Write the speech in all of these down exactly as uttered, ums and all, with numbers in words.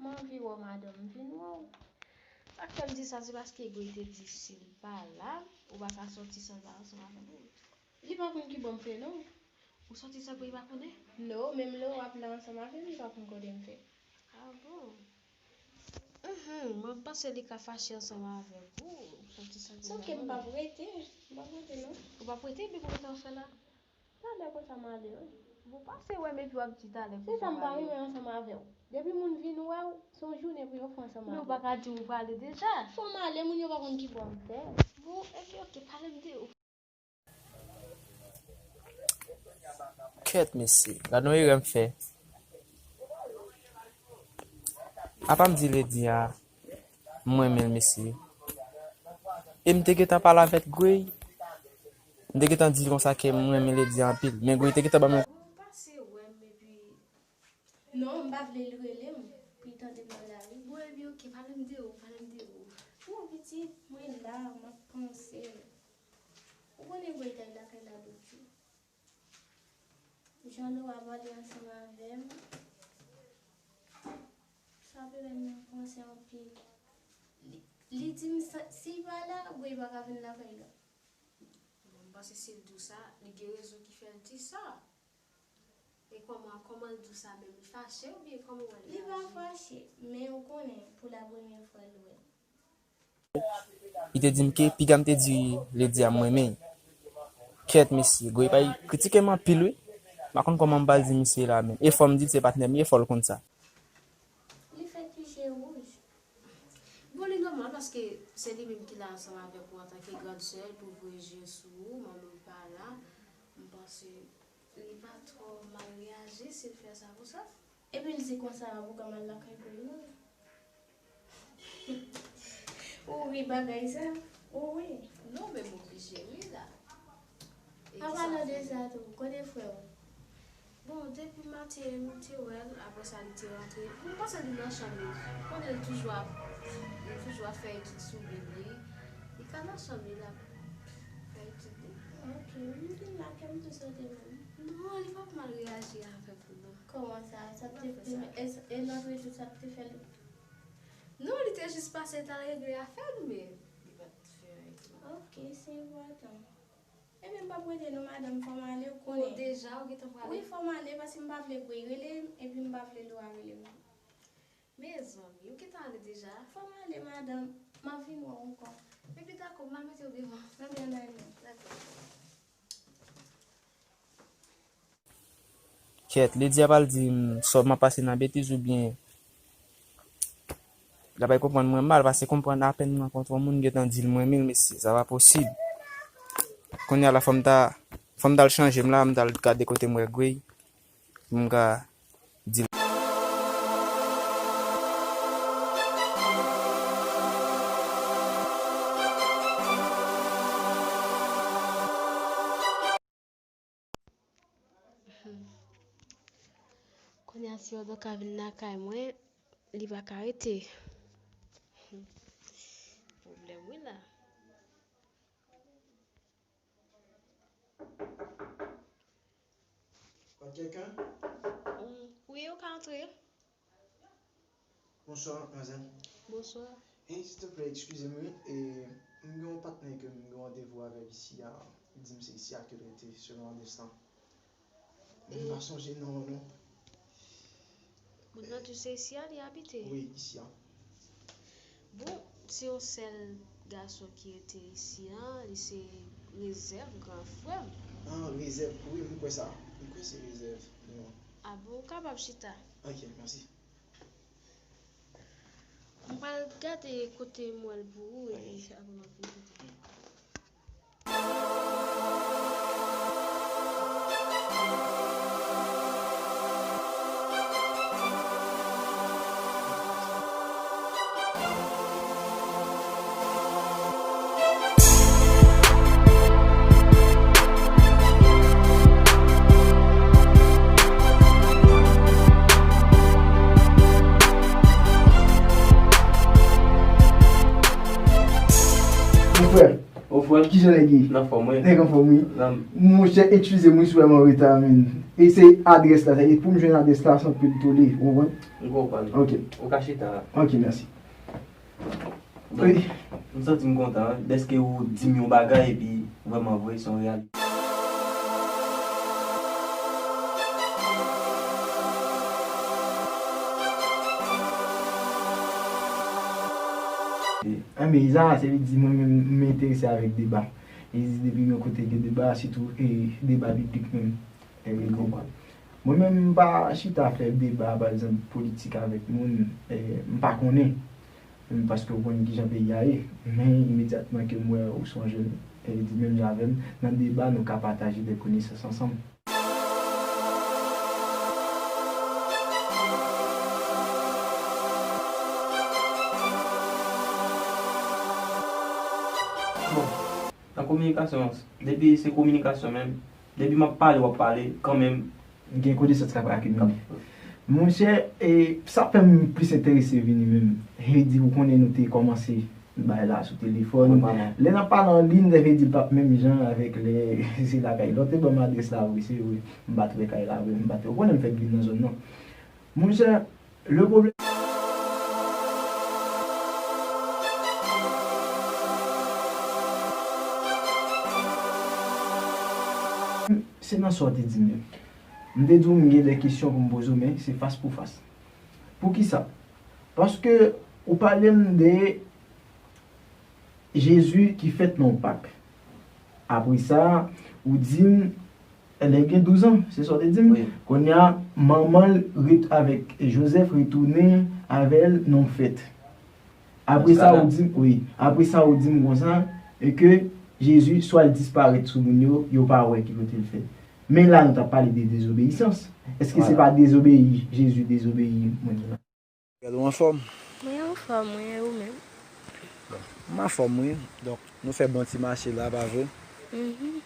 M anvi wè w, madanm, m vin wè w. Sa k fè m di sa, se paske Goy te di si l pa la, ou pa ka sòti san l pa ansanm avè w. Li pa konn ki bò m fè, non. Ou sòti san Goy pa konnen? Non, menm lè w ap la ansanm avè m, li pa konn kote m fè. Ah bon? Mhm, mwen panse li ka fache ansanm avèk ou. Ou sòti san Goy pa konnen. Se ke m p ap rete. M p ap rete, non. Ou p ap rete, epi kòman w fè la? Talè konsa m ale, wi. Bon, pase wè m epi w ap di talè konsa m ale. Se sa m pa renmen ansanm avè w. Depi moun vin wè w, se yon jounen pou yo fè ansanm avè w. Men ou pa ka di w prale deja. Fò m ale, moun yo pa konn ki bò m fè. Bon, epi oke, pale m de ou. Kèt, mesye, gad yon erè m fè. Apa m di Lady a, m renmen l, mesye. E m te gentan pale avèk Goy. M te gentan di l konsa ke m renmen Lady a anpil. Men Goy te gentan ban m yon... Bon, pase wè m epi... Non, m pa vle l rele m pou l tande m nan lari. Bon, epi oke, pale m de ou, pale m de ou. Bon, pitit, mwen la, m ap panse. Ou konnen Goy t al lakay la lòt jou. Jan Laura pale ansanm avè m, sa fè m panse anpil. Li, li di m sa, si l pa la, Goy pa ka vin lakay la. Bon, m panse si l di w sa, li gen rezon ki fè l di sa. E kòman, kòman l di w sa menm? Li fache oubyen kòman w wè l reyaji? Li pa fache, men ou konnen, pou la premyè fwa l wè m. Li te di m ke piga m te di Lady a m renmen l. Kèt, mesye, Goy pa kritike m anpil, wi. M pa konn kòman m pral di misye la menm. E fò m di l se patnè m ye, fò l konn sa. Li fè ti je wouj. Bon, li nòmal paske se li menm ki la ansanm avèk ou antanke grann sè l pou voye je sou ou, manman l pa la. M panse li pa twò mal reyaji si l fè sa konsa. Epi l di konsa a pou ka m al lakay Goy, non. Ou ri bagay sa? Ou ri? Non, men m oblije ri la. E an palan de sa tou, kote frè w? Bon, depi maten m te wè l, apre sa li te rantre. Bon, m panse li nan chanm li. Konnen l toujou ap, li toujou ap fè etid sou Bib li. Li ka nan chanm li, l ap fè etid li. Ok, m vin la, kè m tou sote menm. Non, li p ap mal reyaji avèk ou, non. Kòman sa? Sa te, e, e lòt jou sa te fè l? Non, li te jis pase t al regle afè l, men li pa t fè anyen. Ok, se enpòtan. Ebyen, m p ap rete non, madanm, fò m ale, ou konnen. Ou deja, ou gentan prale? Wi, fò m ale, paske m pa vle Goy rele m, epi m pa vle Laura rele m. Mezanmi, ou gentan ale deja? Fò m ale, madanm, m ap vin wè w ankò. Epi dakò, m al mete w devan. Ebyen, ann ale. Dakò. Kèt, Lady a pral di m swa m ap pase nan betiz oubyen l ap konprann mwen mal, paske konprann apèn m rankontre yon moun gentan di l m renmen l, mesye, sa pa posib. Kounye a la fò m ta, fò m t al chanje m la, m t al gade kote m wè Goy, pou m ka di l. Kounye a si Odon ka vin lakay mwen, li pa ka rete. Pwoblèm wi la. Pas quelqu'un? Mm, wi, ou ka antre. Bonswa, madmwazèl. Bonswa. Hey, silvouplè, eskize m, wi. E, m gen yon patnè ke m gen randevou avè l isi a. Li di m se isi a ke l rete, selon Andestan. Men m pa sonje non, non. Moun nan tou se isi a li abite? Wi, isi a. Bon, se yon sèl gason ki rete isi a, li se Rezèv, gran frè m. Ah, Rezèv, wi, m kwè sa. M kwè se Rezèv, non. Ah bon, ou kapab chita. Ok, mèsi. M pral gade kote m wè l pou ou, epi apre m ap vin kote. Mon frè, Ô frè m, kijan nèg ye? Nan fòm, wi. Nèg anfòm, wi. Nan Monchè, eskize m, wi, si w wè m an reta, men. E se adrès la, sa, e pou m jwenn adrès la, se anpil tole, ou konprann? M konprann. Ok. Ou ka chita la. Ok, mèsi. Donk, wi, m santi m kontan dèske ou di m yon bagay epi vrèman vre, se yon reyalite. Enben, Iza, se li di mwen menm, m enterese avèk deba. E li di depi gen kote gen deba, sitou, e, deba biblik menm. E, m konprann. Mwen menm, m pa chita fè deba, pa egzanp, politik avèk moun, e, m pa konnen. Paske ou konn kijan peyi a ye. Men imedyatman ke m wè ou se yon jèn, e, li di menm jan avè m, nan deba, nou ka pataje de konesans ansanm. Bon, nan kominikasyon, depi se kominikasyon menm, depi m ap pale, w ap pale, kanmenm. Gen konesans k ap akimile. Monchè, e, sa fè m plis enterese vini menm. E di, ou konnen nou te kòmanse bay la sou telefòn. Wi, vrèman. Lè n ap pale an liy, sa vle di l p ap menm jan avèk lè se lakay. Lè w te ban m adrès la, wi, se vre. M pa t wè kay la vre, m pa t, ou konnen m fèk vin nan zòn nan. Monchè, le pwoblèm, se nan sa w te di m yo. M te di w m gen de kesyon pou m poze w, men se fas pou fas. Poukisa? Paske ou pale m de Jezi ki fèt nan yon pak. Apre sa, ou di m, lè l gen douz an, se sa w te di m? Wi. Kounye a, manman l ret-, avèk Jozèf retounen avè l nan yon fèt. Apre sa, ou di m, wi, apre sa, ou di m konsa, e ke Jezi, swa l disparèt sou moun yo, yo pa wè ki kote l fèt. Men la, nou t ap pale de dezobeyisans. Èske se pa dezobeyi, Jezi dezobeyi moun yo? Miguel, ou anfòm? Mwen anfòm, wi, e ou menm? Bon, m anfòm, wi. Donk, nou fè bon ti mache la, pa vre? Mhm.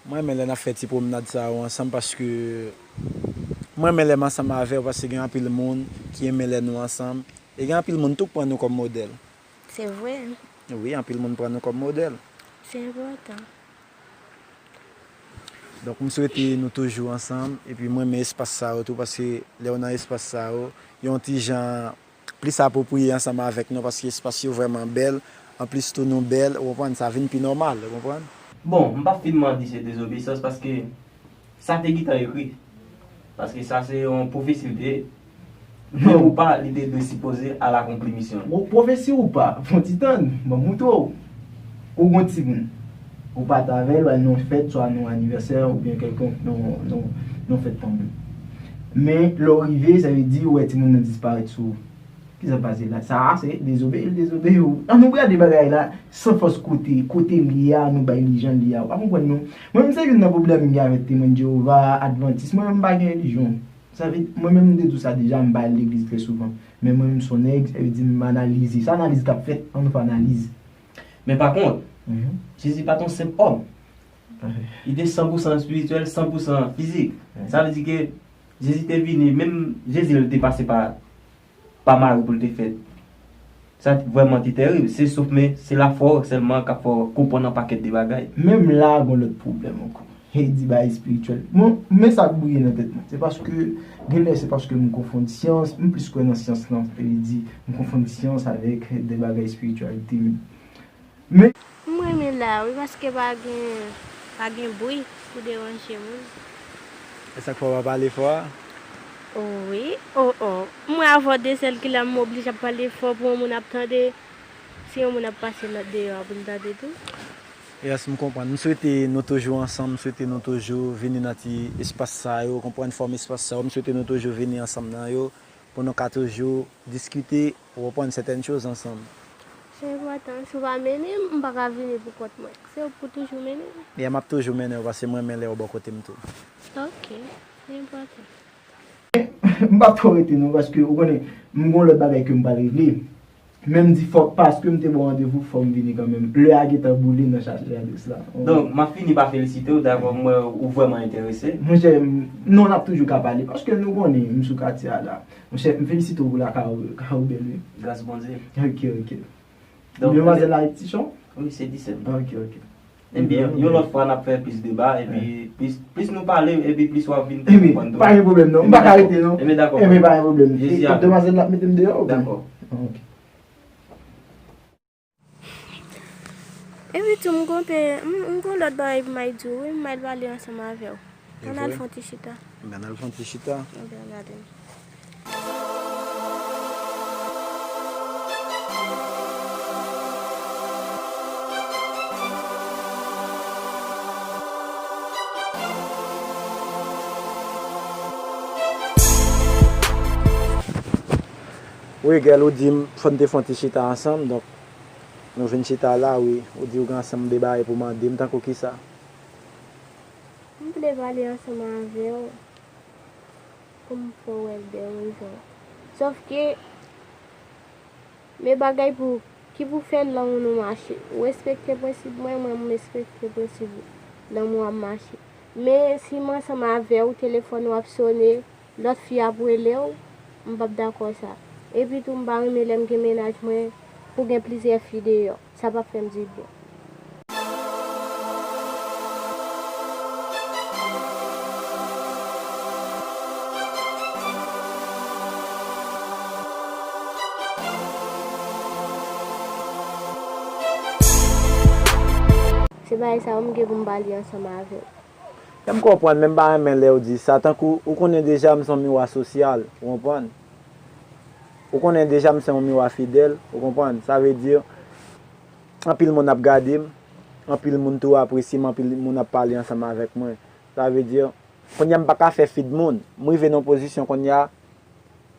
Mwen renmen lè n ap fè ti pwomnad sa yo ansanm paske mwen renmen lè m ansanm avè w paske gen anpil moun ki renmen lè nou ansanm. E gen anpil moun tou k pran nou kòm modèl. Se vre? Wi, anpil moun pran nou kòm modèl. Se enpòtan. Donk, m swete nou toujou ansanm, epi mwen renmen espas sa yo tou, paske lè w nan espas sa yo, yon ti jan plis apwopriye ansanm avèk nou, paske espas yo vrèman bèl, anplis tou nou bèl, ou konprann, sa vin pi nòmal, ou konprann? Bon, m p ap fin mande se dezobeyisans, paske sa te gentan ekri. Paske sa se yon pwofesi l te ye. Vle ou pa, li te dwe sipoze al akonpli misyon l. Bon, pwofesi ou pa, fon ti tann, ban m moutre w. Ou gon timoun. Ou pa t avè l, w al nan yon fèt, swa nan yon anivèsè, oubyen kèlkonk nan, nan, nan yon fèt tanbou. Men, lè w rive, sa vle di ou wè timoun nan disparèt sou ou. Kisa k pase la? Sa a, se dezobeyi l dezobeyi w. Ann nou gade bagay la san fòs kote, kote l ye a, nou bay li jan l ye a. Ou pa konprann non. Mwen menm se youn nan pwoblèm m gen avèk Temwen Jewova, Advantis. Mwen menm m pa gen relijyon. Sa vle, mwen menm m te di w sa deja, m pa al legliz trè souvan. Men mwen menm m se yon nèg, sa vle di m analize. Se analiz k ap fèt, ann nou fè analiz. Men pa kont, Jezi pa t yon senp òm. Li te san pou san espirityèl, san pou san fizik. Sa vle di ke Jezi te vini, menm Jezi l te pase pa pa mari pou l te fèt. Sa t-, vrèman te tèrib. Se sof, men se lafwa w sèlman k ap fè w konprann yon pakèt de bagay. Menm la a, gon lòt pwoblèm ankò. E di bagay espirityèl. Bon, men sa k bouyi nan tèt mwen. Se paske, genlè se paske m konfonn syans, m plis kwè nan syans lan, e di, m konfonn syans avèk de bagay espirityalite menm. Men. M renmen la a, wi, paske pa gen, pa gen bri pou deranje moun. E sa k fè w pa pale fò a? O wi, o, o. M wè avè w de sèl kilè m oblije ap pale fò pou yon moun ap tande. Si yon moun ap pase nan deyò a pou l tande tou. Yes, m konprann. M swete nou toujou ansanm, m swete nou toujou vini nan ti espas sa yo, konprann fòm espas sa yo. M swete nou toujou vini ansanm nan yo. Pou nou ka toujou diskite, ou konprann, sètèn choz ansanm. Se enpòtan. Si w pa mennen m, m pa ka vini pou kont mwen. Se ou k pou toujou mennen m. Ya, m ap toujou mennen w, paske mwen renmen lè w bò kote m tou. Ok, se enpòtan. M p ap twò rete non, paske ou konnen, m gon lòt bagay ke m pral regle. Men m di fòk, paske m te ba w randevou, fò m vini kanmenm. Lè a gentan boule nan chache adrès la. Donk, m ap fini pa felisite w, dabò, m wè ou vrèman enterese. Monchè, m, non, n ap toujou ka pale, paske nou konnen, m sou katye a la. Monchè, m felisite w pou lakay ou, kay ou bèl, wi. Gras Bondye. Ok, ok. Donk, demwazèl la e ti chon? Wi, se disèt. Ok, ok. Ebyen, yon lòt fwa n ap fè plis deba, epi plis, plis nou pale, epi plis w ap vin konprann tou. Ebyen, pa gen pwoblèm non. M pa ka rete non. Ebyen, dakò. Ebyen, pa gen pwoblèm. Jezi avè w. Demwazèl la ap mete m deyò, oubyen? Dakò. Ok. Epi tou, m gon pe, m, m gon lòt bagay pou m al di w, wi, m al pale ansanm avè w. Ann al fè yon ti chita. Ebyen, ann al fè yon ti chita. Ebyen, gade. Wi, gèl, ou di m fò n te fè yon ti chita ansanm, donk, nou vin chita la, wi. Ou di w gen ansanm de bagay pou mande m, tankou kisa? M vle pale ansanm avè w pou m fè w wè de rezon. Sòf ke, men bagay pou, ki pou fè lanmou nou mache. Ou respekte prensip mwen, mwen m respekte prensip ou. Lanmou ap mache. Men si m ansanm avè w, telefòn ou ap sone, lòt fi ap rele w, m p ap dakò sa. Epi tou, m pa renmen lè m gen mennaj mwen pou gen plizyè fi deyò. Sa p ap fè m dibyen. Se bagay sa yo m gen pou m pale ansanm avè w. M konprann, men m pa renmen lè w di sa. Tankou, ou konnen deja m se yon miwa sosyal, ou konprann? Ou konnen deja m se yon miwa fidèl, ou konprann? Sa vle di, anpil moun ap gade m, anpil moun tou apresye m, anpil moun ap pale ansanm avèk mwen. Sa vle di, kounye a m pa ka fè fi d moun. M rive nan yon pozisyon kounye a,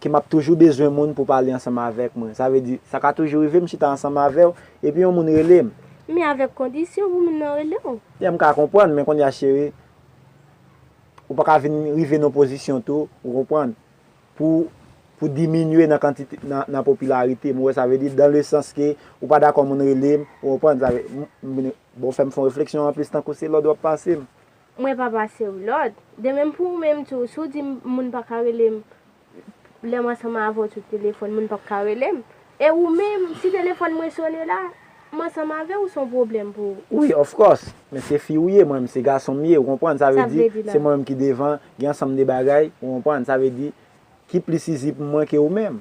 ke m ap toujou bezwen moun pou pale ansanm avèk mwen. Sa vle di, sa ka toujou rive m chita ansanm avè w, epi yon moun rele m. Men avèk kondisyon pou moun nan rele w. Ya, m ka konprann, men kounye a, cheri, ou pa ka vin rive nan yon pozisyon tou, ou konprann, pou, pou diminye nan kantite, nan, nan popilarite m. Ou wè, sa vle di, dans le sens ke ou pa dakò moun rele m, ou konprann, sa vle, m, m, bon, fè m fè yon refleksyon anplis, tankou se lòd w ap pase m. Mwen pa pase w lòd. De menm pou ou menm tou, si w di m moun pa ka rele m, lè m ansanm avè w sou telefòn, moun p ap ka rele m. E ou menm, si telefòn mwen sone la, m ansanm avè w, se yon pwoblèm pou ou. Wi, of course. Men se fi w ye, mwen menm se gason m ye, ou konprann? Sa vle di, se mwen menm ki devan, gen ansanm de bagay, ou konprann? Sa vle di, ki plis izi pou mwen ke ou menm.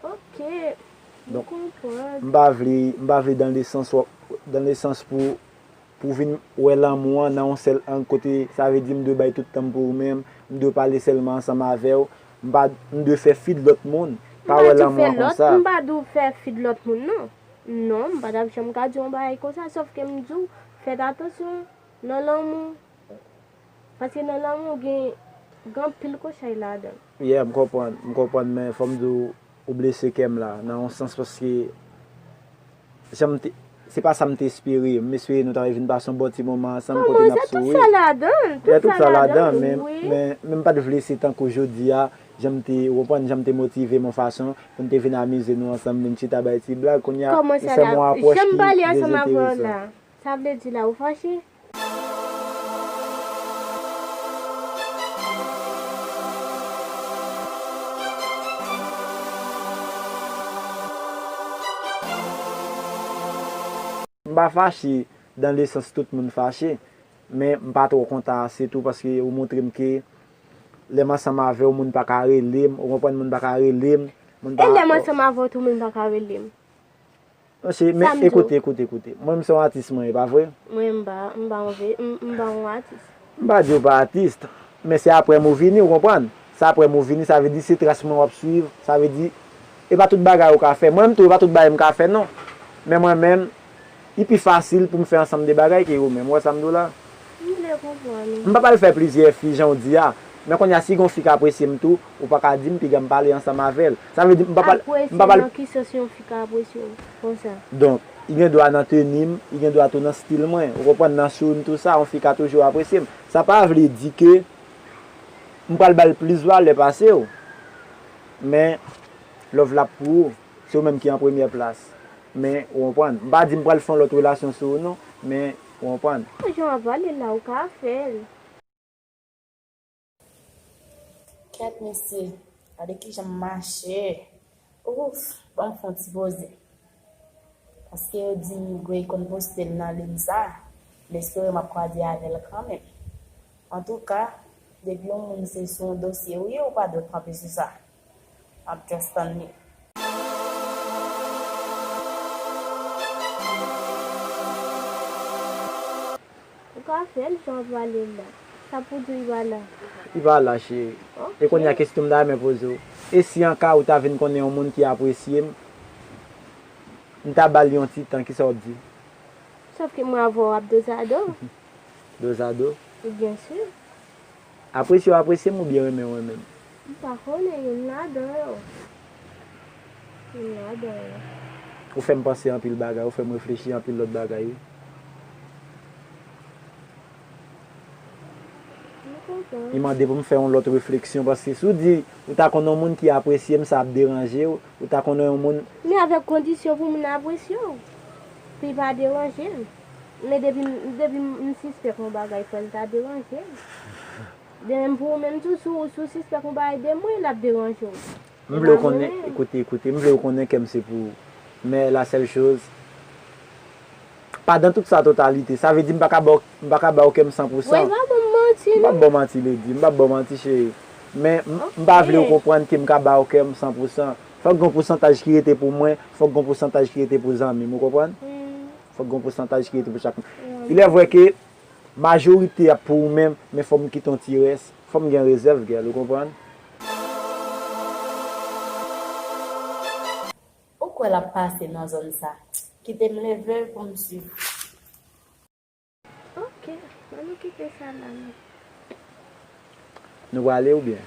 Ok, m konprann. Donk, m pa vle, m pa vle dans le sens, dans le sens pou pou vin wè lanmou an nan yon sèl ang kote, sa vle di m dwe bay tout tan m pou ou menm, m dwe pale sèlman ansanm avè w, m pa, m dwe fè fi d lòt moun, pa wè lanmou an konsa. M pa di w fè fi d lòt moun, non. Non, m pa t ap janm ka di w yon bagay konsa, sòf ke m di w, fè atansyon nan lanmou. Paske nan lanmou gen, gen anpil kòchay ladan l. Yeah, m konprann, m konprann, men fò m di w, ou blese kè m la, nan yon sans, paske jan m te, se pa sa m te espere. M espere nou ta vin pase yon bon ti moman ansanm kote n ap souri. Tout sa ladan l, tout sa ladan l, men, men, men m pa t vle se tankou jodi a, jan m te, ou konprann, jan m te motive m yon fason pou n te vin amize nou ansanm, vin chita bay ti blag. Kounye a, nou fè m yon apwòch ki dezenterese. Sa vle di la ou fache? M pa fache, dans le sens tout moun fache, men m pa twò kontan ase tou, paske ou montre m ke lè m ansanm avè w, moun pa ka rele m, ou konprann, moun pa ka rele m, moun pa... E lè m ansanm avè w tou, moun pa ka rele m? Monchè, men ekoute, ekoute, ekoute. Mwen menm se yon atis mwen ye, pa vre? Mwen, m pa, m pa yon ve-, m, m pa yon atis. M pa di w pa atis, men se apre m ou vini, ou konprann? Se apre m ou vini, sa vle di se tras mwen w ap swiv, sa vle di, e pa tout bagay ou ka fè. Mwen menm tou, e pa tout bagay m ka fè, non. Men mwen menm, li pi fasil pou m fè ansanm de bagay ke ou menm. Ou wè sa m di w la? M vle konprann ou. M pa pral fè plizyè fi jan w di a. Men kounye a, si gon fi k apresye m tou, ou pa ka di m piga m pale ansanm avè l. Sa vle di, m pa pral, m pa pral... Apresye nan ki sans yon fi ka apresye w konsa? Donk, li gen dwa nan teni m, li gen dwa tou nan stil mwen. Ou konprann, nan sou m tou sa, yon fi ka toujou apresye m. Sa pa vle di ke m pral ba l plis valè pase w. Men, love la pou ou. Se ou menm ki an premyè plas. Men, ou konprann. M pa di m pral fè yon lòt relasyon sou ou, non. Men, Ou konprann? Jan w ap pale la, ou ka fè l. Kèt mesye, gade kijan m mache. Ouf, ban m fè yon ti poze. Paske yo di m Gray konn poste l nan liy sa, m espere m ap kwaze avè l kanmenm. Antouka, depi yon moun se sou yon dosye ou ye, ou pa dwe kanpe sou sa. M ap just tann li. Ou ka fè l jan w pale la. Sa pou di w li pa la. Li pa la, cheri. Ok. E kounye a kesyon m ta renmen poze w. E si anka ou ta vin konnen yon moun ki apresye m, m ta ba l yon ti tan, kisa w ap di? Sòf ke mwen avè w ap dozado. Dozado? Byen si. Apresye w apresye m oubyen renmen w renmen m? M pa konnen, youn ladan yo. Youn ladan yo. Ou fè m panse anpil bagay, ou fè m reflechi anpil lòt bagay, wi. M konprann. Li mande pou m fè yon lòt refleksyon, paske si w di ou ta konn yon moun ki apresye m, sa ap deranje w, ou ta konn yon moun. Men avèk kondisyon pou moun nan apresye w, pou l pa deranje m. Men depi, depi m sispèk yon bagay, fò l ta deranje m. De menm pou ou menm tou, si w, si w sispèk yon bagay de mwen, l ap deranje w. M vle w konnen, ekoute, ekoute, m vle w konnen kè m se pou ou. Men la sèl choz, pa dans tout sa totalité. Sa vle di m pa ka ba w, m pa ka ba w kè m san pou san. Woy, pa ban m manti, non. M p ap ba w manti, Lady. M p ap ba w manti, cheri. Men m, m pa vle w konprann ke m ka ba w kè m san pou san. Fòk gen yon pousantaj ki rete pou mwen, fòk gen yon pousantaj ki rete pou zanmi m, ou konprann? Fòk gen yon pousantaj ki rete pou chak moun. Il est vrai ke majorite ap pou ou menm, men fò m kite yon ti rès. Fò m gen rezèv, girl, ou konprann? Ou kwè l ap pase nan zòn sa? Kite m leve pou m swiv. Ok, ann nou kite sa la, non. Nou prale oubyen?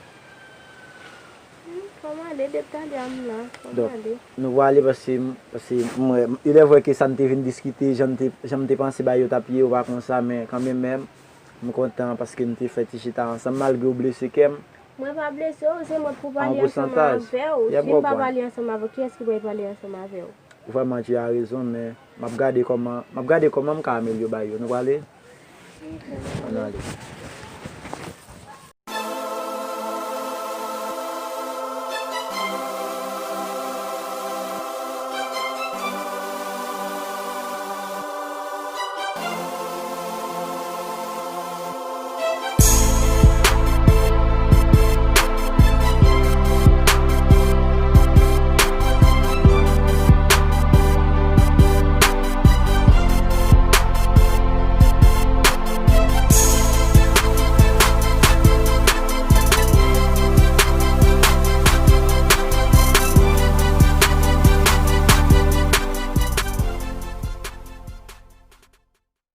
Hmm, fò m ale, depi talè a m la, fò m ale. Donk, nou prale paske, paske m wè, il est vrai ke sa n te vin diskite, jan n te, jan m te panse bagay yo t ap ye, ou pa konsa, men kanmenm menm, m kontan paske n te fè ti chita ansanm, malgre w blese kè m. Mwen pa blese w, se mwen k pou pale ansanm avè w. Si m pa pale ansanm avè w, kiyès ki pral pale ansanm avè w? Vrèman, tu as raison, men m ap gade kòman, m ap gade kòman m ka amelyore bagay yo. Nou prale? Ok. Ann ale.